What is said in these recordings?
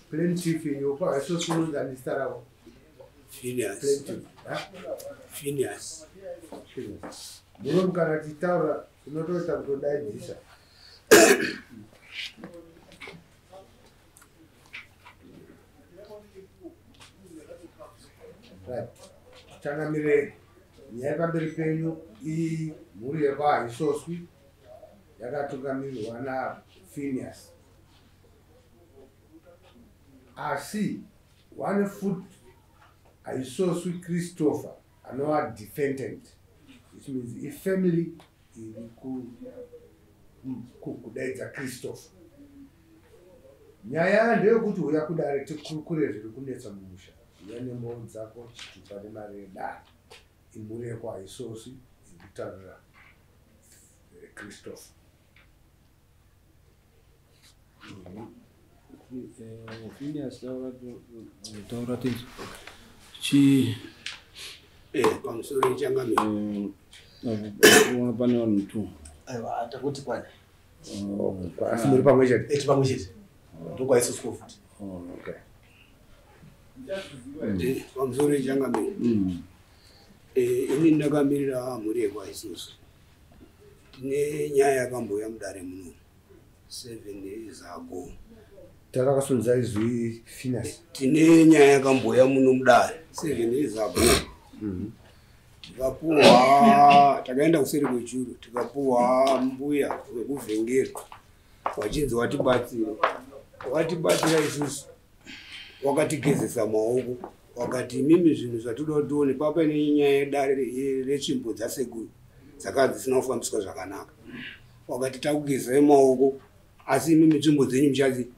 Plaintiff yokwa haisoswi unonzi zita ravo? Phineas. Plaintiff, ha? Phineas. Munomu kana tichitaura unotoita kutodaidzisa. Right, changamire, nyaya pamberi penyu imhuri yekwaHaisoswi yakatungamirirwa naPhineas, asi one foot Haisoswi Christopher anova defendant, which means ifamily iri kudaidza Christopher. Nyaya ndeyekuti uya kudare tikurukure zviri kunetsa mumusha. Uya nemboo dzako, chitupa nemari yedare. Imhuri yekwaHaisoswi iri kutaurira Christopher. Phineas, taura tinzwe chi. Pamusoro, changamire. Pane vanhu two. Aiwa, takuti kwane. Asi muri pamwe chete? Eti pamwe chete, ndokwaisoswa futi. Okay. Pamusoro, changamire. Ini ndakamirira mhuri yekwaisusu. Tine nyaya yakambouya mudare muno 7 years ago. Takakasunza izwi, Phineas. Tine nyaya yakambouya muno mudare 7 years ago. Tikapuhwa, takaenda kuseri kwechuru, tikapuhwa mbuya wekuvhengeri, wachinzi watibatsira. Watibatsira isusu, wakatigezesa maoko, wakati imimi zvinhu zvatoda kuti tione papa nenyaya yedare retsvimbo dzasekuru dzakanga dzisina kufambiswa zvakanaka. Wakati takugezai maoko, asi imimi tsvimbo dzenyu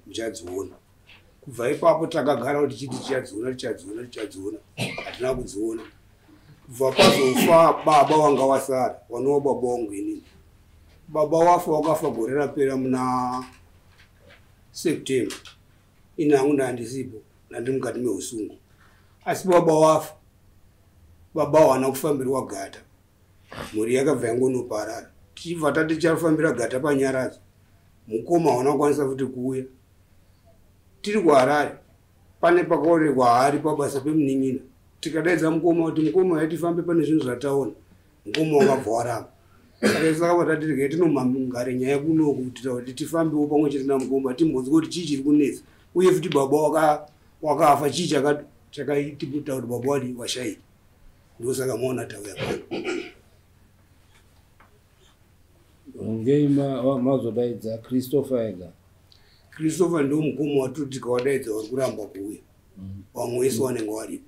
muchadziona. Kubva ipapo takagara kuti tichiti tichadziona, tichadziona, tichadziona, hatina kudziona. Kubva pazofa baba wanga wasara, wanova baba wangu inini. Baba wafa, wakafa gore rapera muna September. Ini hangu ndandisipo, ndandiri mukati meusungu. Asi baba wafa, baba hawana kufambirwa gata, mhuri yakabva yangonoparara. Tichibva tati tichafambira gata panyaradzo, mukoma hawana kukwanisa futi kuuya. Tiri kuHarare, pane pakaonekwa hari pabasa pemunin'ina. Tikadaidza mukoma kuti mukoma, yatifambe, pane zvinhu zvataona. Mukoma wakabva waramba. Saka isu takabva tati regai tinomhangare nyaya kunoku kuitira kuti tifambewo pamwe chete namukoma, timbonzwe kuti chii chiri kunetsa, uye futi baba wakafa, chii chakaita kuti baba wadi washaika. Ndosaka maona tauya pano. Ngei mazodaidza Christopher ega? Christopher ndo mukoma watoti tikawadaidza vari kuramba kuuya, vamwe vese vanenge varipo.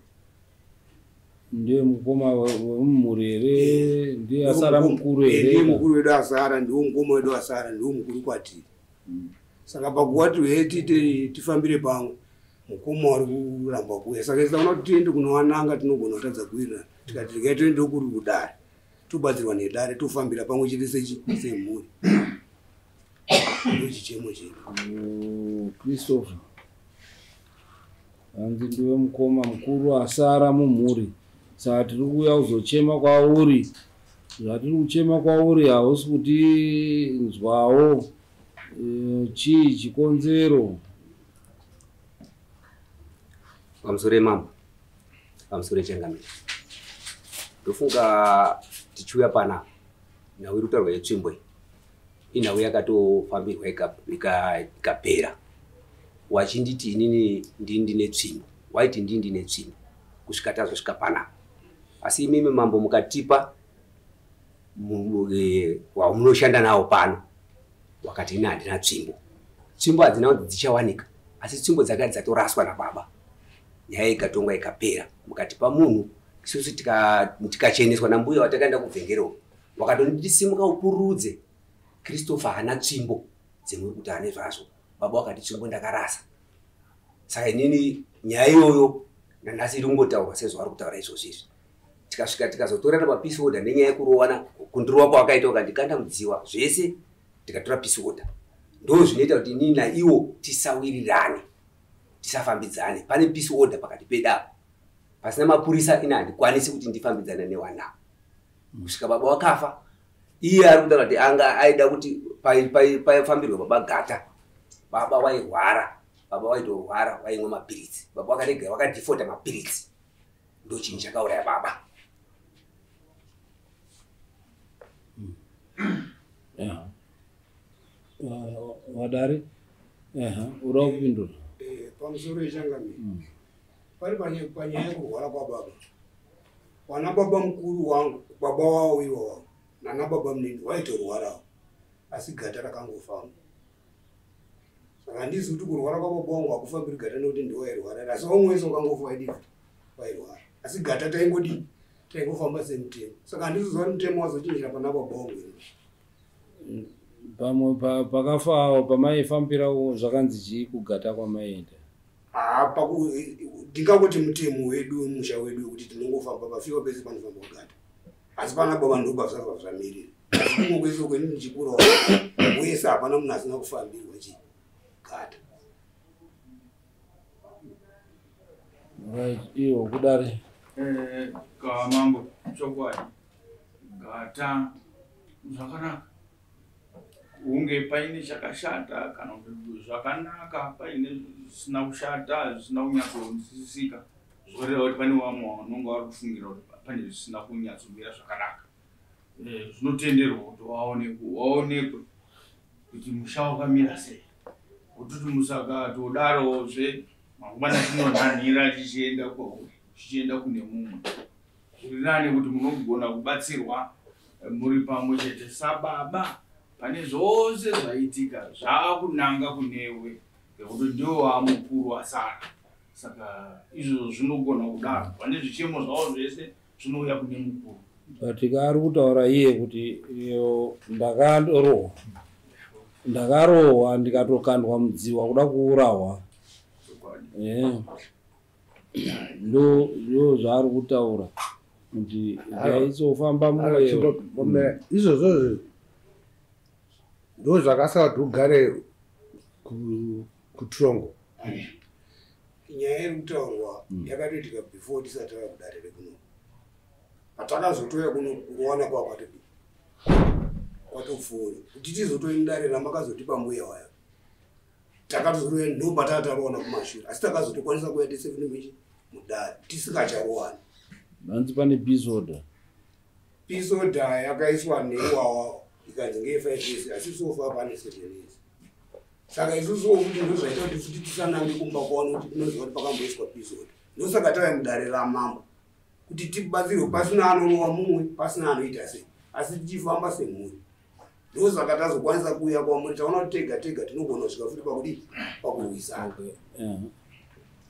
Ndiye mukoma wemumhuri here? Ndiye asara mukuru Ndiye here? mukuru wedu asara, ndiwo mukoma wedu asara, ndiwo mukuru kwatiri. Saka pakuva tiuye tiite tifambire pamwe, mukoma wari kuramba kuuya. Saka tisaona kuti tiende kunowananga, tinogona kutadza kuwirirana. Tikati regai toende kuri kudare, tobatsirwa nedare, tofambira pamwe chete semhuri. Ndo chichemo chedu. Oh, Christopher, hanzi ndiwe mukoma mukuru asara mumhuri, saka tiri kuuya kuzochema kwauri. Zvatiri kuchema kwauri hausi kutinzwawo. Chii chikonzero? Pamusoro, mambo. Pamusoro, changamire. Ndofunga tichiuya panapa, nhau iri kutaurwa yetsvimbo iyi inhau yakatofambirwa ikapera. Wachinditi inini ndini ndine tsvimbo, waiti ndini ndine tsvimbo kusvika tazosvika panapa. Asi imimi mambo mukatipa wamunoshanda nawo pano, wakati ini handina tsvimbo. Tsvimbo hadzina kunzi dzichawanika, asi tsvimbo dzakati dzatoraswa nababa. Nyaya ikatongwa ikapera, mukatipa munhu. Isusu tikacheneswa nambuya watakaenda kuvhengero, wakatonditi simuka upurudze, Christopher haana tsvimbo dzemuri kuti ane zvazvo. Baba wakati tsvimbo ndakarasa. Saka inini nyaya iyoyo nanhasi iri kungotaurwa sezvavari kutaura izvozvo izvi. Tikasvika tikazotorana papeace order nenyaya yekurowana, kundirova kwawakaita, ukandikanda mudziwa, zvese, tikatora peace order. Ndo zvinoita kuti inini naiwo tisawirirane, tisafambidzane. Pane peace order pakati pedu apa. Pasina mapurisa, ini handikwanisi kuti ndifambidzane newanavo kusvika baba wakafa. Iye ari kutaura kuti anga aida kuti pafambirwe baba gata. Baba wairwara, baba waitorwara, waimwa mapiritsi. Baba wakarega wakadhifota mapiritsi. Ndo chinhu chakauraya baba. Vadare, uda kupindura. Pamusoro yechangamire. Pari panyaya yekurwara kwababa. Wana baba mukuru wangu, baba wavo ivo wavo, nana baba munini waitorwarawo. Asi gata rakangofamba. Saka handizi kuti kurwara kwababa wangu hakufambiri gata nekuti ndiwo wairwara. Asi vamwe wese wakangofa waidii wairwara. Asi gata taingodii taingofamba semutemo. Saka handiziziva kuti mutemo wazochinjira pana baba wangu here. Pamwe pakafa pamaifambira zvakanzi chii kugata kwamaienda? Ndingangoti mutemo wedu wemusha wedu wekuti tinongofamba pafiwa pese panofamba kugata. Asi pana baba ndo basa zvamirira. Asi kumwe kwese uko inini ndichikurawo wese hapana munhu asina kufambirwa chii gata. Right, iwo kudare. Mambo chokwadi gata zvakanaka. Hunge paine chakashata kana kuti zvakanaka, paine zvisina kushata, zvisina kunyatsonzwisisika. Zvoreva kuti pane vamwe vanonga vari kufungira kuti pane zvisina kunyatsomira zvakanaka. Zvinotenderwa kuti waonekwe kuti musha wakamira sei. Kutoti musakatodarozve mangwana tinonhanhira tichienda kwauri, tichienda kune mumwe. Zviri nani kuti munogona kubatsirwa muri pamwe chete sababa. Pane zvose zvaitika zvakunanga kunewe ngekuti ndiwo wamukuru wasara. Saka izvo zvinogona kudaro. Pane zvichemo zvavo zvese zvinouya kune mukuru. But ari kutaura iye kuti ndakarohwa. Ndakarohwa ndikatokandwa mudziwa kuda kuurawa. Ndo zvaari kutaura kuti ndaizofamba mwoyo. Izvozvo ndo zvakasara kuti ugare kutrongo. Nyaya iri kutaurwa yakatoitika before tisati tauya kudare rekuno. Patakazotoya kuno kuwana kwakwatodii kwatopfuura kuti tizotoenda dare ramakazotipa mbuya wayo. Takatozouya ndo patatarowana kumashure, asi takazotokwanisa kuya tese mudare tisingacharowana. Hanzi pane peace order. Peace order yakaiswa neiwawawo ikanzi ngeye 5 years, asi sofa pane 7 years. Saka isusuwo kuti ndozvaita kuti futi tisanange kumba kwaona kuti tinoziva kuti pakamboiswa peace order. Ndosaka tauya mudare ramambo kuti tibatsirwe pasina anorowa mumwe, pasina anoita sei, asi tichifamba semhuri. Ndosaka tazokwanisa kuuya kwamuri, taona kuti tega tega tinogona kusvika futi pakudii pakurwisana.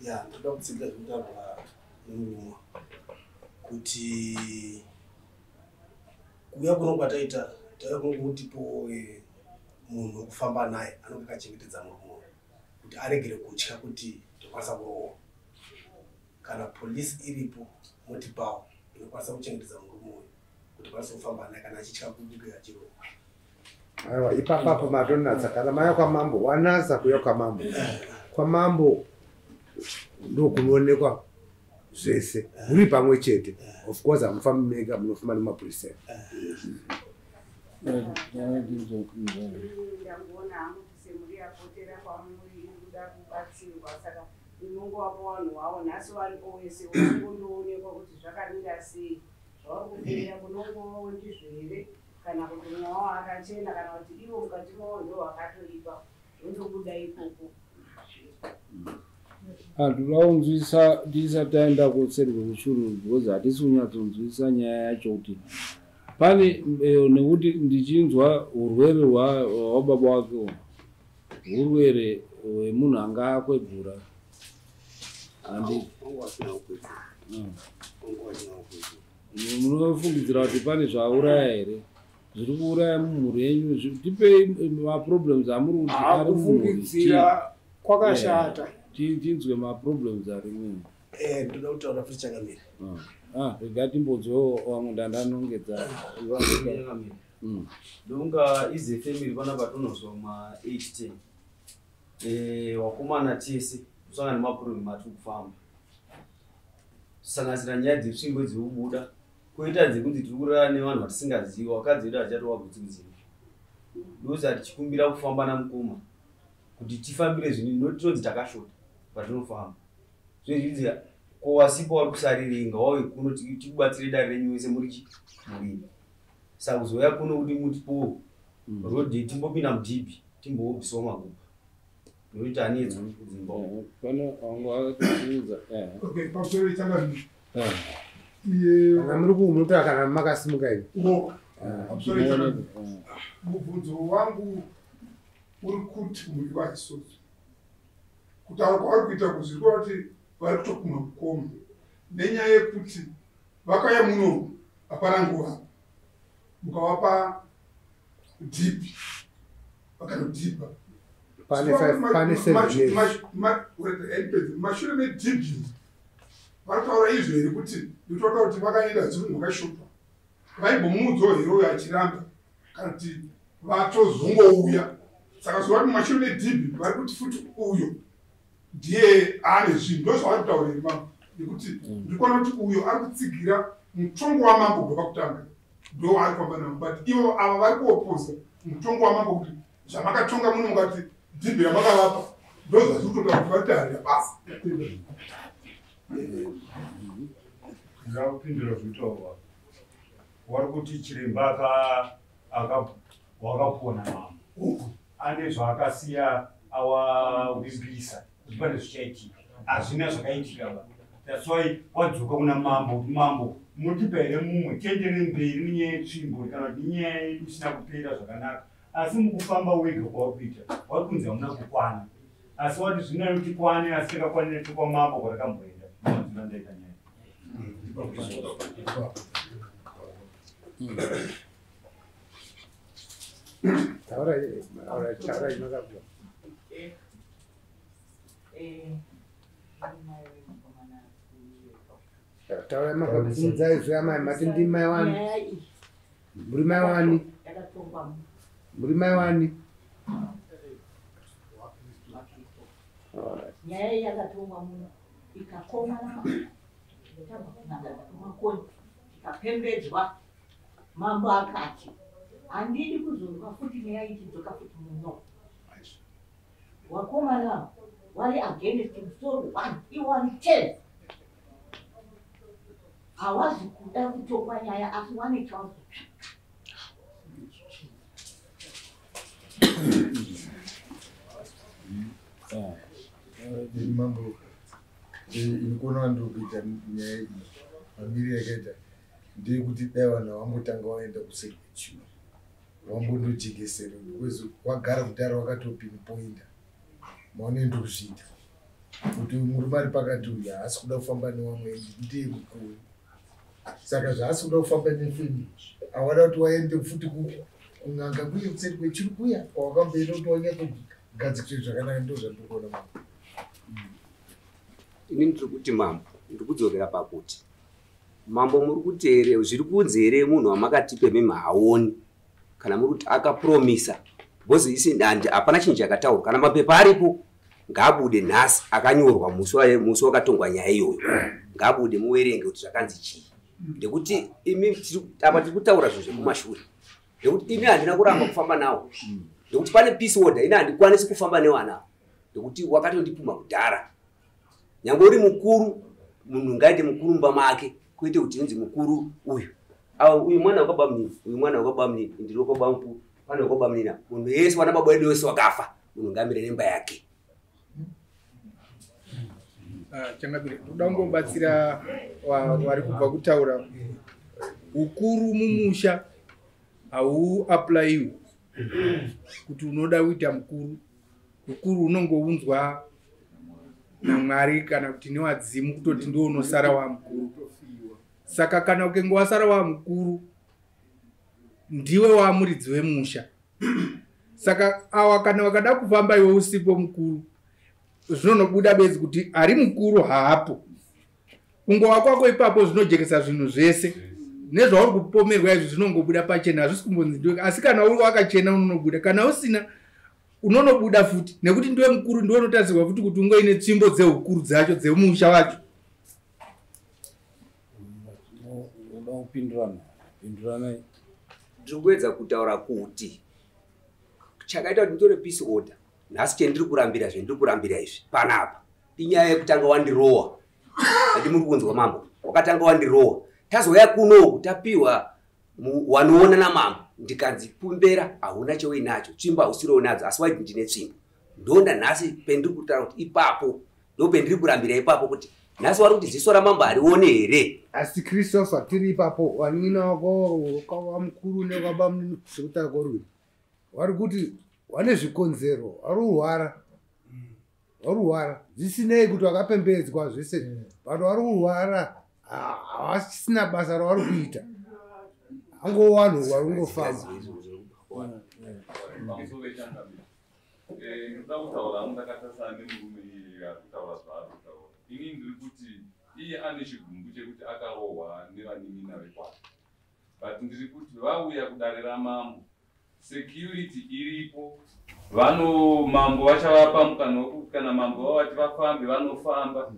Ya, ndoda kutsigira zvinotaurwa nemurume kuti kuuya kuno kwataita tauya kuno kutipo munhu wekufamba naye anonge akachengetedza murume kuti aregere kutya kuti tokwanisa kurohwa. Kana polisi iripo motipawo inokwanisa kuchengetedza murume uyu kuti akwanise kufamba naye kana achitya kubuke achirohwa. Aiwa, ipapapo matonatsa. Kana mauya kwamambo, wanatsa kuuya kwamambo. Kwamambo ndokunoonekwa zvese muri pamwe chete. Of course hamufambi mega, munofamba nemapurisa. Ndakuona hangu kuti semhuri yapotera kwamuri iri kuda kubatsirwa, saka unongovapo vanhu vavo nhasi varipo wese uchingondoonekwa kuti zvakamira sei. Zvauri kufungira kunongovawo ndizvo here, kana kuti mumwe wavo akachena, kana kuti ivo mukati mavo ndo vakatoipa, zvondobuda ikoko. Toda kunzwisisa tisati taenda kuseri kwekuchuru, because hatisi kunyatsonzwisisa nyaya yacho kuti pane nekuti ndichinzwa urwere hwababa wake uhu, urwere hwemunhu anga akwegura. Munofungidzira kuti pane zvauraya here zviri kuuraya mumhuri yenyu? Tipei maproblems amuri kuti ari mumhuri. Kufungidzira kwakashata. Tinzwe maproblems ari muno. Ndoda kutaura futi changamire. Rega timbonzwewo vamwe ndandanongedza. Ndonga ize family panapa tonozwa ma 8 10. Wakomana tese kusangana nemaproblem atiri kufamba. Kusanganisira nyaya dzetsvimbo dziri kubuda Koita dzekunzi tiri kurara nevanhu vatisingazivi, vakadzi vedu hatichatovagutsikudzini. Ndosaka tichikumbira kufamba namukoma kuti tifambire zvinhu, noti tinonzi takashota patinofamba. Zvezvidzi ko wasipo wari kusarirei, ngawauye kuno tikubatsire dare renyu wese muri murimi. Saka kuzouya kuno kuti mutipowo rodhi timbopinda mudhibhi timbobvisawo magupa nokuti tanetswa kudzimba. Pane wanga wakatiudza. Okay, pamusoro ichangamire. Kana muri kumuta kana makasimuka imi. Pamusoro ichangamire. Mubvunzo wangu uri kuti muri vaIsusu. Kutaura kwavari kuita kuzviri kuti vari kutopumha mukoma nenyaya yekuti vakauya muno hapana nguva mukavapa dhipi vakanodhipa. Pane pane 7 years. Mashure medhibhi vari kutaura izvo here kuti ndikutoda kuti vakaenda dziri mwakashotwa vaimbomuudzawo here uyo achiramba kana kuti vatozongouya. Saka zuva kuti mashure medhibhi vari kuti futi uyo ndiye ane zvinhu, ndozvavari kutaura here mambo? Nekuti ndiri kuona kuti uyo ari kutsigira mutongo wamambo kubva pakutanga ndo ari kufamba navo, but ivo ava vari kuopoza mutongo wamambo kuti zvamakatonga muno mukati dhibhi ramakavapa ndo zvazviri kutotaura kuti vari kutarira basa. Ndakupindura zvinotaurwa. Wari kuti chiremba wakapona mambo ane zvaakasiya awavimbisa kuti pane zvichaitika, hazvina zvakaitika ba. That's why wadzoka kuna mambo kuti mambo mutipa here mumwe tiendere mberi nenyaya yetsvimbo kana kuti nenyaya yedu isina kupera zvakanaka. Asi mukufamba wega kwauri kuita wari kunzi hamuna kukwana, asi wati zvina tikwane, asi takakwanira tokwamambo kwatakamboenda. Ndinoziva ndaita nyaya. Taura taura makabva. Taura makabvunza izvo amai mati ndimai wani. Muri mai wani? Muri mai wani? Nyaya iyi yakatongwa muno ikakoma tabva kun'anga kumakoni ikapembedzwa. Mambo akati handidi kuzonzwa futi nyaya ichidzoka futi muno. Wakomana vari against musoro 1 iwani 10 hawazi kuda kutongwa nyaya asi wane chawazotsvaka. Mambo inikuona ndiri kuita nyaya iyi mamiri yakaita ndeyekuti dai vanhu vambotanga vaenda kuseri kwechiro vambondojekesera because wagara kudhara wakatopinpoinda maone ndiri kuzviita kuti murume ari pakati uyu haasi kuda kufamba nevamwe ndiye mukuru, saka zvaasi kuda kufamba nefemi awada kuti waende futi kun'anga kuye kuseri kwechiro kuya kwawakamboenda kuti wanyatsogadzikiswe zvakanaka. Ndo zvandiri kuona mambo. Ini ndiri kuti mambo, ndiri kudzokera pakuti mambo muri kuti here zviri kunzi here munhu wamakatipe mimi haoni kana muri kuti akapromisa because isi hapana chinhu chakataurwa. Kana mapepa aripo ngaabude nhasi akanyorwa musi wakatongwa nyaya iyoyo, ngaabude muwerenge kuti zvakanzi chii. Ndekuti imi apa tiri kutaura zvinhu zvekumashure, ndekuti ini handina kuramba kufamba nawo ndekuti pane peace order, ini handikwanisi kufamba newana ndekuti wakatondipuma kudhara. Nyangwe uri mukuru munhu ngaite mukuru mumba make kwete kuti inzi mukuru uyu uyu mwana wakaba munini, uyu mwana wakaba munini, ndiri wakaba mukuru, pane wakaba munini. Munhu yese wana baba wedu wese wakafa, munhu ngaamire nemba yake. Changamire, ndoda kungobatsira vari kubva kutaura. Ukuru mumusha hauaplayiwi kuti unoda kuita mukuru. Ukuru unongounzwa naMwari kana kuti newadzimu kutoti ndiwo unosara wamukuru. Saka kana ukenge wasara wamukuru ndiwe wamuridzi wemusha. Saka awa kana wakada kufamba iwe usipo mukuru zvinonobuda bedzi kuti ari mukuru haapo. Kungova kwako ipapo zvinojekesa zvinhu zvese nezvauri kupomerwa izvi zvinongobuda pachena, hazvisi kumbonzi ndiwe. Asi kana uri wakachena unonobuda, kana usina unonobuda futi nekuti ndiwe mukuru, ndiwe unotarisirwa futi kuti ungoine tsvimbo dzeukuru dzacho dzemusha wacho. Kupindurana pinduranai. Ndiri kuedza kutaura kuti chakaita kuti nditore peace order nhasi, chendiri kurambira, zvendiri kurambira izvi panapa inyaya yekutanga wandirowa. Handi muri kunzwa mambo? Wakatanga wandirowa, tazouya kunoku tapiwa wanoona namambo, ndikanzi kumbera hauna cheuinacho, tsvimbo hausiriwo nadzo, asi waiti ndine tsvimbo. Ndonda nhasi pendiri kutaura kuti ipapo ndo pendiri kurambira ipapo, kuti nhasi wari kuti ziso ramambo harione here? Asi Christopher, tiri ipapo, wanin'ina wako wamukuru nekwaba sekutaura kworwiri wari kuti wane zvikonzero, wari kurwara, wari kurwara zvisinei kuti wakapembedzwa zvese, but wari kurwara, havasisina basa ravari kuita, hango vanhu vari kungofamba. Pamusoro wechangamire, ndinoda kutaura hangu ndakatarisana nemurume iyeye ari kutaura zvaari kutaura. Inini ndiri kuti iye ane chigumbu chekuti akarohwa nevanin'ina vekwake, but ndiri kuti vauya kudare ramambo, security iripo, vano mambo vachavapa mukana wekuti kana mambo vavati vafambe, vanofamba.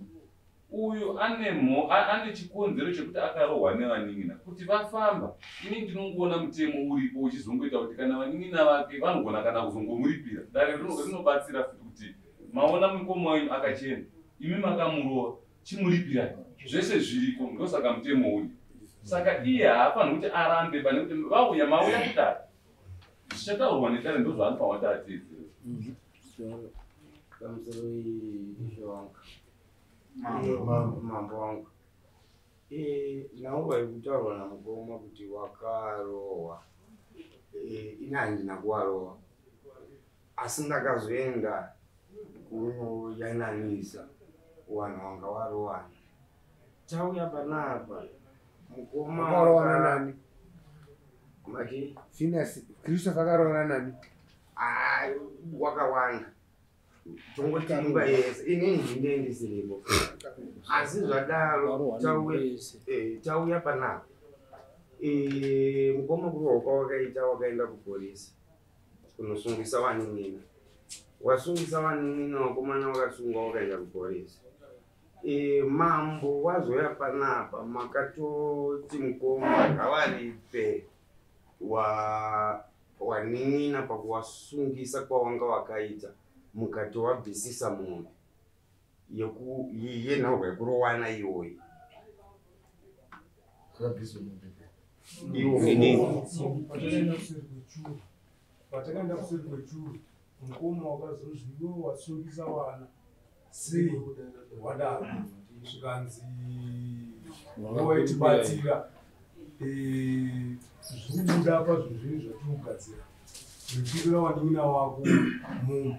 Uyu ane chikonzero chekuti akarohwa nevanin'ina, kuti vafamba. Ini ndinongoona mutemo uripo uchizongoita kuti kana vanin'ina vake vanogona kana kuzongomuripira. Dare rinobatsira futi kuti maona mukoma wenyu akachena, imi makamurova, chimuripirai. Zvese zviriko, ndosaka mutemo uri. Saka iye haafaniri kuti arambe pane kuti vauya, mauya kudare, zvichataurwa nedare ndozvaanofanira kuti ateedzere. Pamusoro ishe wangu, mambo wangu, naunga yekutaurwa namukoma kuti wakarohwa, ini handina kuwarohwa, asi ndakazoenda kunoyananisa vanhu vanga varohwana. Tauya panapa, mukoma Akarohwana nani? Mati? Phineas, Christopher akarohwana nani? Ah, wakawanda, tongoti imba yese, inini ndinge ndisiripo. Asi zvadaro tauya panapa, mukoma kurohwa kwawakaita, wakaenda kupolisi kunosungisa vanin'ina, wasungisa vanin'ina, wakomana wakasungwa, wakaenda kupolisi. Mambo wazoya panapa, makatoti mukoma ngavaripe wa wanin'ina pakuwasungisa kwawanga wakaita, mukati wabvisisa mombe yenhauka yekurowana iyoyi. Akabviswa mombe? Iwo. Patakaenda kuseri kwechuru, patakaenda kuseri kwechuru, mukoma wakazozvi iwe wasungisa wana sei wadaro? Zvikanzi waitibatsira, zviri kubuda pazvinhu zvinhu zvatinogadzira, ripirira wanin'ina wako munhu,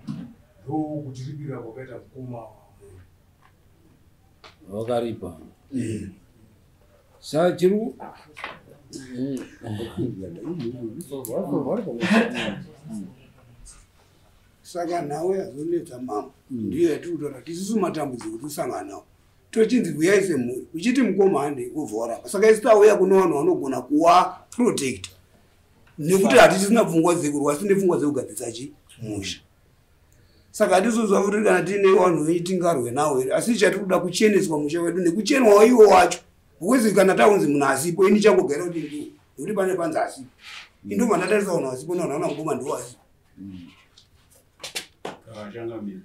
ndokutiripirira kwakaita mukoma munhu. Wakaripa. Saka chiri Saka nhau yazonetsa mambo ndiyo yatiri kutaura kuti isusu matambudziko tikusangana nawo, tochinzi uyai semhuri, uchiti mukoma handei kubva waramba. Saka isu tauya kune vanhu vanogona kuwa protect, nekuti hatichisina pfungwa dzekurwa, asi tine pfungwa dzekugadzisa chi musha. Saka hatizozva kuti kana tiine vanhu venyu tingarwe nawo here, asi chatiri kuda kucheneswa musha wedu nekuchenwawo iwo wacho, because kana taunzi munhu asipo, ini changogara kuti ndiwo, nekuti pane panzi asipo, indobva ndatarisa vanhu vasipo, navanhu vana mukoma ndiwo asipo. Changamire,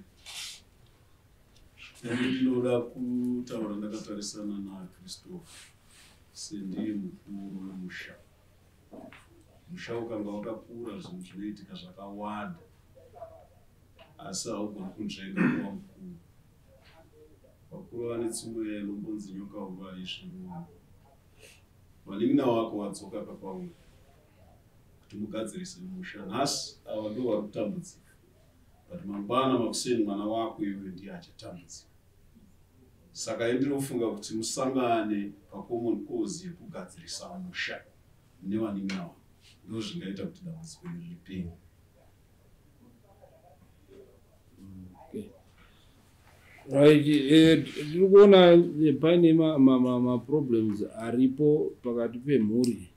ini ndinoda kutaura ndakatarisana naChristopher sendiye mukuru wemusha. Musha ukanga wakakura, zvinhu zvinoitika zvakawanda, asi haugoni kunzvenga kuva mukuru. Vakuru vane tsumo iya inombonzi nyoka huru haisvirume. Vanin'ina wako wadzoka pakwauri kuti mugadzirise musha. Nhasi ava ndo vari kutambudzika, but mangwana makuseni mwana wako iwe ndiye achatambudzika. Saka indinofunga kuti musangane pacommon cause yekugadzirisa musha nevanin'ina wako, ndo zvingaita kuti dambudziko iri ripere. Right, tiri kuona paine maproblems aripo pakati pemhuri.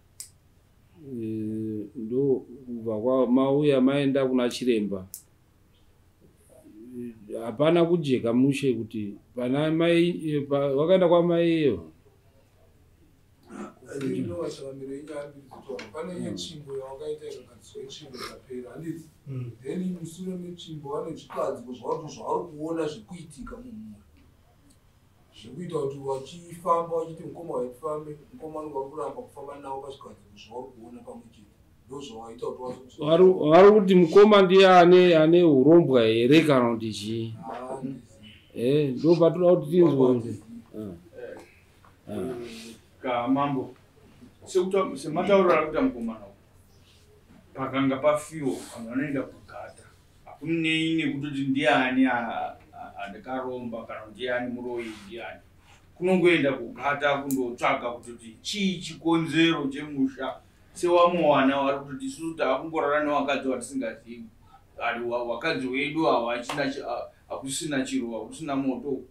Ndo kubva mauya maenda kuna chiremba, hapana kujeka mushe kuti pana mai, wakaenda kwamai iyo. Ndinovacharamiro yenyaya mbiri dzotaura pane yetsvimbo yawakaita ikagadziswa yetsvimbo ikapera, handiti? Then mushure metsvimbo vane zvikadziko zvavari kuona zvekuitika mumhuri, zvekuita kuti vachifamba vachiti mukoma waifambe, mukoma anenge vari kuramba kufamba navo pazvikadziko zvavari kuona pamwe chete, ndo zvawaita kuti vari kuti mukoma ndiye ane urombwa here kana kuti chii? Ndo patoda kuti tinzwe kuti Mambo, sematauriro ari kuita mukomana uyu, pakanga pafiwa vanhu vanoenda kugata, hakunei nekutoti ndiani andikaromba kana ndiani muroyi ndiani, kunongoenda kugata kundotsvaga kutoti chii chikonzero chemusha. Sewamwe wana vari kutoti isusu taakungorara nevakadzi vatisingazivi, ari vakadzi wedu havachina, hakusina chiro, hakusina moto,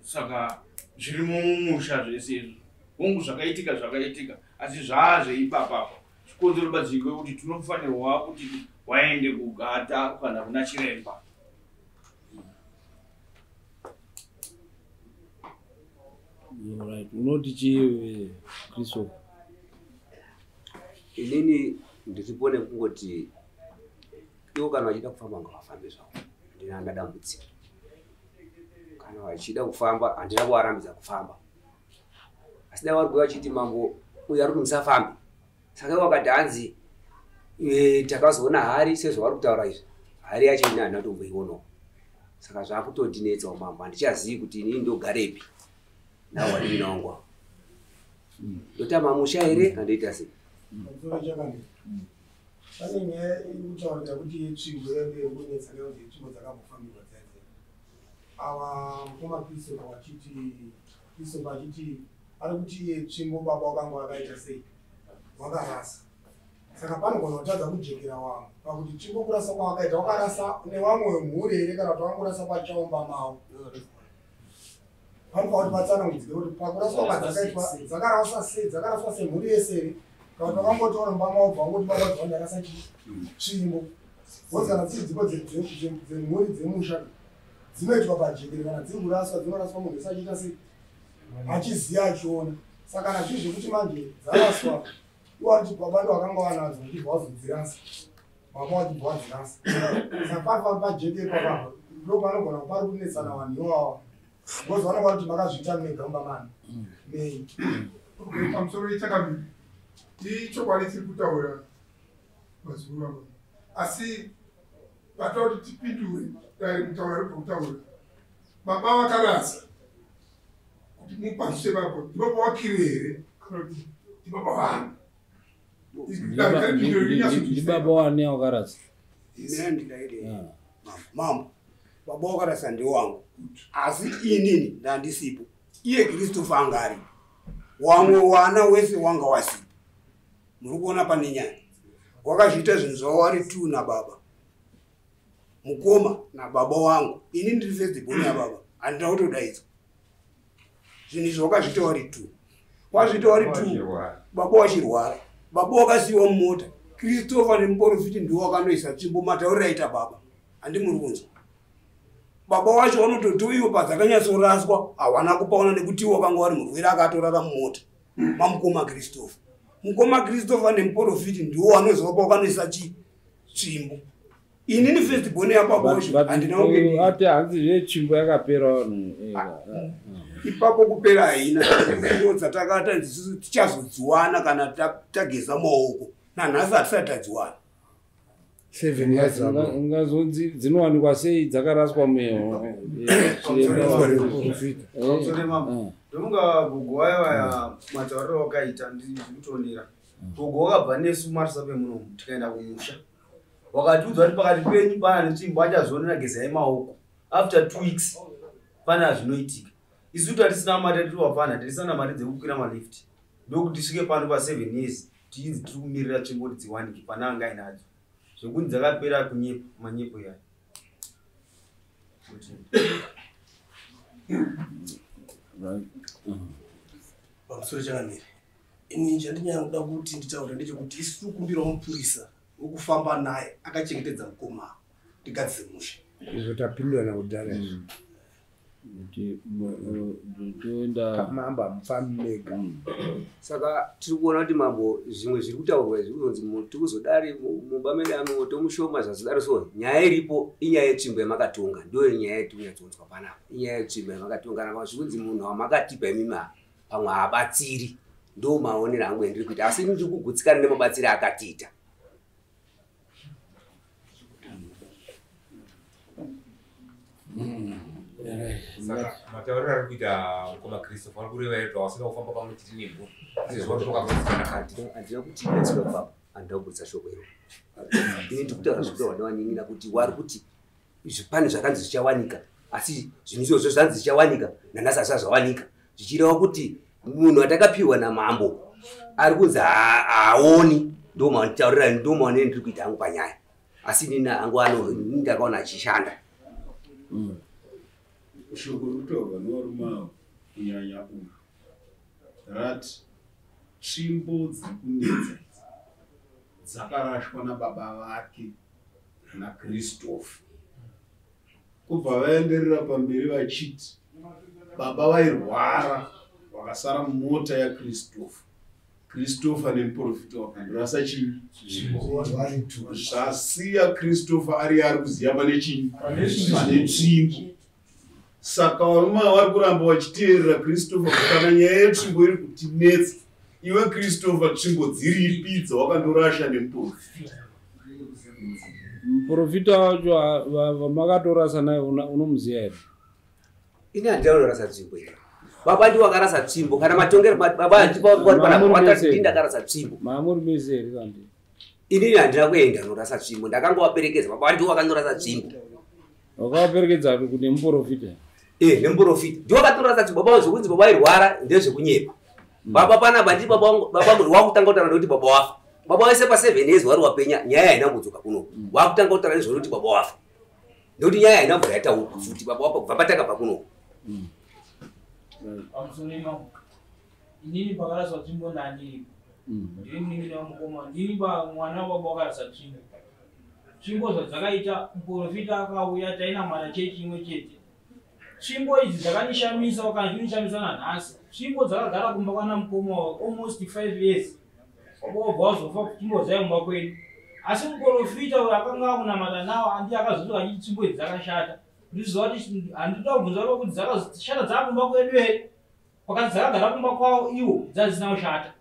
saka zvirimo mumusha zvese izvo. Hongu zvakaitika zvakaitika, asi zvaazveipapapa chikonzero badziko kuti tinofanirwa kuti waende kugata kana kuna chiremba. Right, unoti chii Christopher? Inini ndiripo nekungoti ivo kana vachida kufamba ngavafambe zvavo, handina dambudziko. Kana vachida kufamba handina kuvarambidza kufamba, asi dai vari kuuya vachiti mambo uyu ari kuti musafambe, saka ivo vakati hanzi takazoona hari sezvavari kutaura izvi, hari yacho ini handina kutomboionawo, saka zvakutondinetsawo mambo, handichazivi kuti inini ndogarepi nawo wadini wangu avo, ndotama musha here kandoita sei? Pane nyaya iri kutaurika kuti yetsvimbo yange iri kunetsa nekuti yetsvimbo dzakambofambirwa dziya dziya. Ava mukoma Christopher vachiti, Christopher achiti ari kuti iye tsvimbo baba wakanga wakaita sei, wakarasa. Saka panogona kutadza kujekera wamwe pakuti tsvimbo kurasa kwawakaita, wakarasa newamwe wemhuri here kana kuti wangorasa pachaumba mavo? Panopa kuti patsanangudzike kuti pakuraswa kwadzakaitwa dzakaraswa sei, dzakaraswa semhuri yese here kana kuti wakangotora mumba mavo bva wangoti baba dzavo ndarasa tsvimbo. Ngozi kana dziri dziko dzemhuri dzemusha dzinoitwa pajekere, kana dziri kuraswa dzinoraswa munhu wese achiita sei, achiziva achiona. Saka kana zviri zvekuti manje dzaraswa, iwo ari kuti baba ndo vakanga vanadzo vachibva vazodzirasa, baba vachibva vadzirasa, saka pari pajekere papapa ndo panogona pari kunetsana vanhu iwawa, ngozi vanonga kuti makazviita mega mumba mani nei. Pamusoro yechakamiri ichokwadi tiri kutaura mazuru avo, asi vatoda kuti tipindure dai mutaura ribva kutaura baba vakarasa kuti mupanzise vapo ndibaba wakire here kana kuti ndibaba vani? Ndibaba wani wakarasa? Mambo, baba wakarasa ndewangu, asi inini ndandisipo, iye Christopher anga aripo, wamwe wana wese wanga wasipo. Muri kuona pane nyaya, wakazviita zvinhu zvavo wari tu nababa mukoma nababa wangu, ini ndiri first born yababa, handina kutodaidzwa. Zvinhu izvi wakazviita wari tu, wazviita wari tu, baba wachirwara, baba wakasiyiwa mumota, Christopher nemuprofiti ndiwo wakanoisa tsvimbo, matauriro aita baba handimuri kunzwa. Baba wacho vanototi ivo padzakanyatsoraswa hawana kupaona nekuti iwo wakanga wari murwere akatorara mumota mamukoma Christopher. Mukoma Christopher nemuprofiti ndiwo wanoziva pawakanoisa tsvimbo. Inini first born yababa wacho handina kunge ati hanzi zvetsvimbo yakapera vanhu ipapo kupera haina. Ndo dzatakata isusu tichazodziwana kana tageza maoko, nanhasi hatisati tadziwana. 7 years ago. Ngazonzi dzinowanikwa sei dzakaraswa meho? Ndofunga gogo waya waya matauriro wakaita ndikutonera. Gogo wakabva nesu marisa pemunomu tikaenda kumusha, wakatiudza kuti pakati penyu pana netsvimbo achazonera, gezai maoko. After 2 weeks pana zvinoitika. Isu tatisina mari, tiri wapana tatisina mari dzekukwira malift, ndokuti tisvike pano pa7 years tichinzi tiri kumirira tsvimbo kuti dziwanike pana anga ainadzo. Zvekunzi dzakapera kunyepa, manyepo yayo. Pamusoro chakamiri, ini chandinyanya kuda kuti nditaure ndechekuti isu tiri kukumbirawo mupurisa wekufamba naye akachengetedza mukoma tigadzise musha. Izvo tapindura nakudhara izvo. Kuti toenda mambo hamufambi mega. Saka tiri kuona kuti mambo zvimwe zviri kutaurwa izvi kuzonzi tikuzodari mumba medu amoto mushoma zvazodaro. So nyaya iripo inyaya yetsvimbo yamakatonga, ndiyo nyaya yetiri kunyatsonzwa panapa. Inyaya yetsvimbo yamakatonga napa zvikunzi munhu wamakatipa imimi pamwe haabatsiri. Ndo maonero angu endiri kuita, asi ndiri kugutsikana nemabatsiri akatiita. Saka matauriro ari kuita mukoma Christopher ari kureva here kuti wasina kufamba pamwe chete nemhuri sezvo vari? Handina kuti batsirwa ipapo, handina kubudisa shoko iro. Ini ndiri kutaura zvekutaurwa nevanin'ina kuti wari kuti pane zvakanzi zvichawanika, asi zvinhu izvozvo zvanzi zvichawanika nanhasi hazvisati zvawanika, zvichireva kuti munhu atakapiwa namambo ari kunzi haaoni. Ndo mataurira, ndo maonero ndiri kuita hangu panyaya, asi inini hangu ano ndakaona achishanda. Shoko rikutaurwa nevarume avo, kunyanya uyu, rati tsvimbo dziri kunetsa idzi dzakarashwa nababa vake naChristopher. Kubva vaenderera pamberi vachiti baba vairwara vakasara mumota yaChristopher. Christopher nemuprofita wakandorasa chii? Zvasiya Christopher ari ari kuziva pane chii, pane tsvimbo. Saka varume ava vari kuramba vachiteerera Christopher kana nyaya yetsvimbo iri kutinetsa. Iwe Christopher, tsvimbo dziripi dzawakandorasha nemuprofita? Muprofita wacho vamakatorasa naye unomuziva here? Ini handina kunorasa tsvimbo iri. Baba ndiwo akarasa tsvimbo. Kana matongero baba handipa ndakarasa tsvimbo. Maamuri mese here kandi? Inini handina kuenda norasa tsvimbo, ndakangovaperekedza. Baba ndiwo vakandorasa tsvimbo. Wakavaperekedza kune muprofita? Eh, nemuprofita ndiwo vakatorasa tsvimbo. Baba zvokunzi baba airwara ndezvekunyepa. Baba panapa ndi baba wangu, baba wakutanga kutaura nekuti baba wafa. Baba wese pa7 years wari wapenya, nyaya haina kudzoka kuno. Wakutanga kutaura nezvekuti baba wafa, nekuti nyaya haina kubva yataurwa futi baba wafa kubva patakabva kuno. Pamusoro imapo, inini pakaraswa tsvimbo ndandiripo. Ndiri munin'ina wamukoma, ndini mwana wababa wakarasa tsvimbo. Tsvimbo zvadzakaita, muprofita akauya, tainamata chechi imwe chete. Tsvimbo idzi dzakandishamisa kana chinishamisa nanhasi. Tsvimbo dzakagara kumba kwana mukoma wavo almost 5 years. Baba wabva wazofa, tsvimbo dzai kumba kwedu, asi muprofita uyo akanga akunamata nawo andi akazosvika achiti tsvimbo idzi dzakashata. Ndiziva kuti handida kubvunza kuti dzakashata dzaakumba kwedu here, pakati dzakagara kumba kwavo iwo dzadzisina kushata,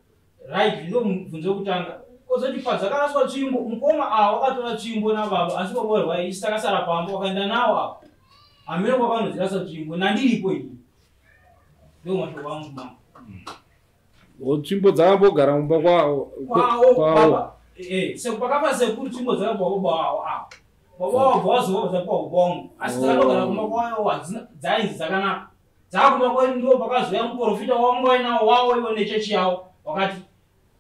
right? Ndo mubvunzo wekutanga. Kozoti padzakaraswa tsvimbo, mukoma ava wakatora tsvimbo nababa, asi baba warwai, isi takasara pamba, wakaenda nawo ava hamene kwakanodzirasa tsvimbo nandiripo ini. Ndo mashoko angu, mama. Tsvimbo dzakambogara mumba kwavo kwavo? Baba pakafa sekuru, tsvimbo dzakapiwa baba wavo ava. Baba wavo bva vazova dzapiwa baba wangu, asi dzakandogara kumba kwavo, dzainzi dzakanaka. Dzakumba kwedu ndo pakazouya muprofita wangu wainawo wavo ivo nechechi yavo, wakati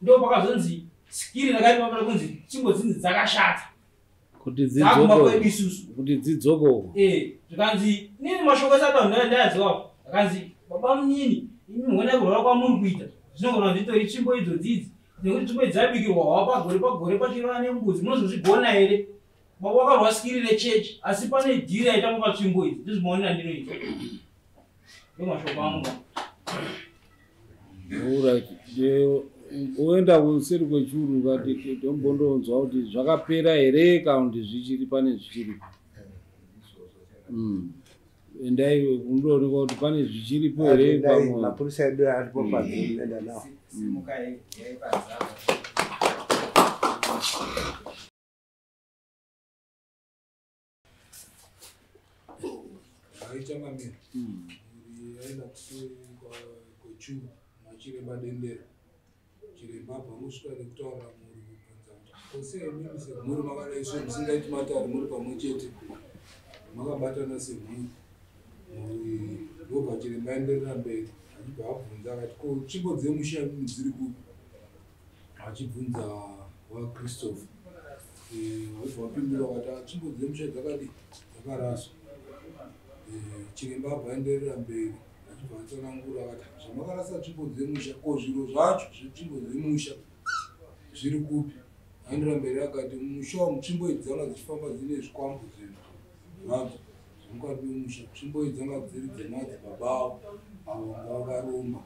ndo pakazonzi skiri rakaitwa pano kunzi tsvimbo dzinzi dzakashata. Kuti Dzakumba dzidzoko kwedu isusu. Kuti dzidzoko. Zvikanzi nini mashoko ese ataura ndayaziwapo. Akanzi, baba munini, imi muona kurwara kwamuri kuita zvinogona zvitori tsvimbo idzo dzidzi, nekuti tsvimbo idzi dzabikirwa hwa pagore pagore pachirova nembudzi, munozozvigona here? Baba wakarwa skiri rechechi, asi pane dhiri yaitamba patsvimbo idzi. Ndizvimaonera ndinoita, ndo mashoko angu. Alright. Oenda kuseri kwechuru kati tombondonzwa kuti zvakapera here kana kuti zvichiri, pane zvichiripo. Endai kundoonekwa kuti pane zvichiripo here. Endai, pamwe mapurisa edu aripo panze, enda nawo. Simukai yaipanzava. Haichangamira mhuri yaenda kuseri kwechuru nachiremba Dendera. Chiremba abva angosvika nekutaurira mhuri, kubvunza kuti kose imimi semhuri makadai so musingaiti matare, muri pamwe chete makabatana semhuri. Mhuri ndobva chiremba aenderera mberi achibva abvunza akati, ko tsvimbo dzemusha imimi dziri kupi? Achibvunza waChristopher, wabva wapindura wakati, "Ah, tsvimbo dzemusha dzakadi dzakaraswa." Chiremba abva aenderera mberi achibva atsanangura akati, zvamakarasa tsvimbo dzemusha, ko zviro zvacho zvetsvimbo dzemusha zviri kupi? Aenderera mberi akati, musha umu tsvimbo idzi dzanga dzichifamba dzine zvikwambo zvinhu zvadzo. mukati memusha. Tsvimbo idzi dzanga dziri dzemadzibaba avo avo vanga vakaromba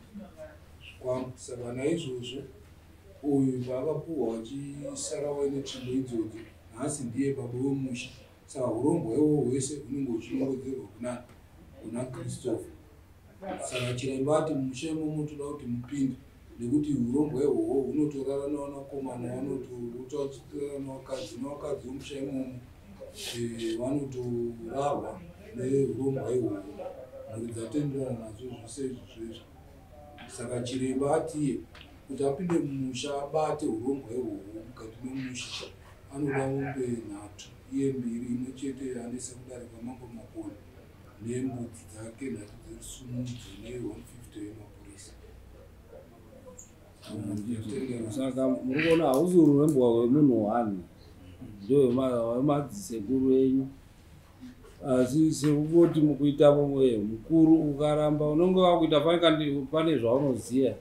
zvikwambo. Saka naizvozvo uyu paakapuhwa vachisara vaine tsvimbo idzodzo, nhasi ndiye baba wemusha. Saka hurombwa ihwohwo hwese hunenge huchinongodzerwa kunani? Kuna Christopher. Saka chiremba ati mumusha imomo toda kuti mupinde, nekuti hurombwa ihwohwo hunotorara nevanakomana, vanotorota vachitorara nevakadzi, nevakadzi vemusha imomo vanotorarwa nehurombwa ihwohwo. Mhuri dzatenderana nazvo zvose izvozvo izvo. Saka chiremba atiye kuti apinde mumusha abate hurombwa ihwohwo mukati memusha anoda mombe 3, iye 2, imwe chete yaanesa kudare kwaMambo Makoni, nembudzi dzake 3 dzerusumudzo ne150 yemapurisa. Saka muri kuona hausi ururembwa hwemunhu one, ndowemadzisekuru enyu, asi sekungoti mukuita mumwe mukuru ukaramba unonge wakuita pane zvaunoziva,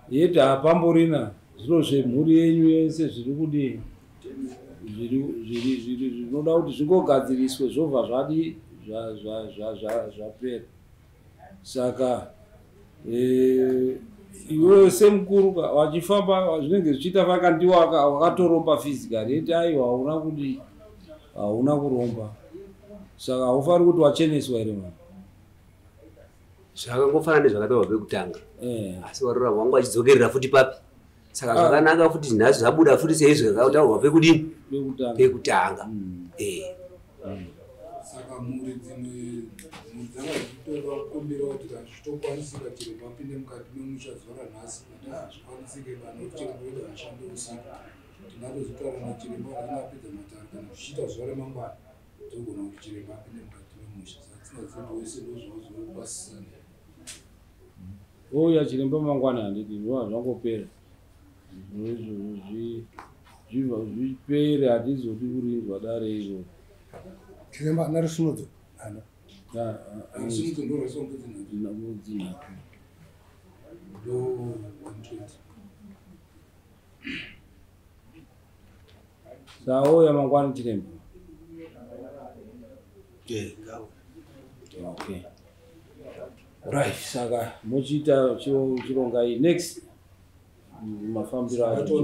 yeti hapamborina zviro zvemhuri yenyu yese zviri kudii, zvinoda kuti zvingogadziriswe zvobva zvadi zvapera. Saka iwewe semukuru wachifamba zvinenge zvichiita fakandiwa wakatoromba physically, yeti aiwa hauna kudii, hauna kuromba. Saka haufari kuti wacheneswa here mwana? Zvakangofanana nezvakataurwa pekutanga, asi warora wangu achidzokerera futi papi. Saka zvakanaka futi nhasi zvabuda futi seizvi zvakataurwa pekudini, pekutanga. Saka mhuri dzimwe mhuri dzanga dzichitora kukumbira kuti kana zvichitokwanisika chiremba apinde mukati memusha zuva ranhasi, kuti hazvikwanisike vanhu vekuti chiremba vedu haashande usiku, tingatozotaura nachiremba kana apedza matare, kana zvichiita zuva remangwana togona kuti chiremba apinde mukati memusha. Saka tisingazivi kuti wese ndozvauzopasisana. Ouya chiremba mangwana, handiti zvinova zvangopera zvipere, hatizodi kurinzwa dare iroro. Chiremba ana rusimudzo ana rusimudzo ndorwaiswa mbudzi 3 ndo 120. Saka ouya mangwana chiremba. Okay. Right, saka muchiita chirongai next mafambiro acho.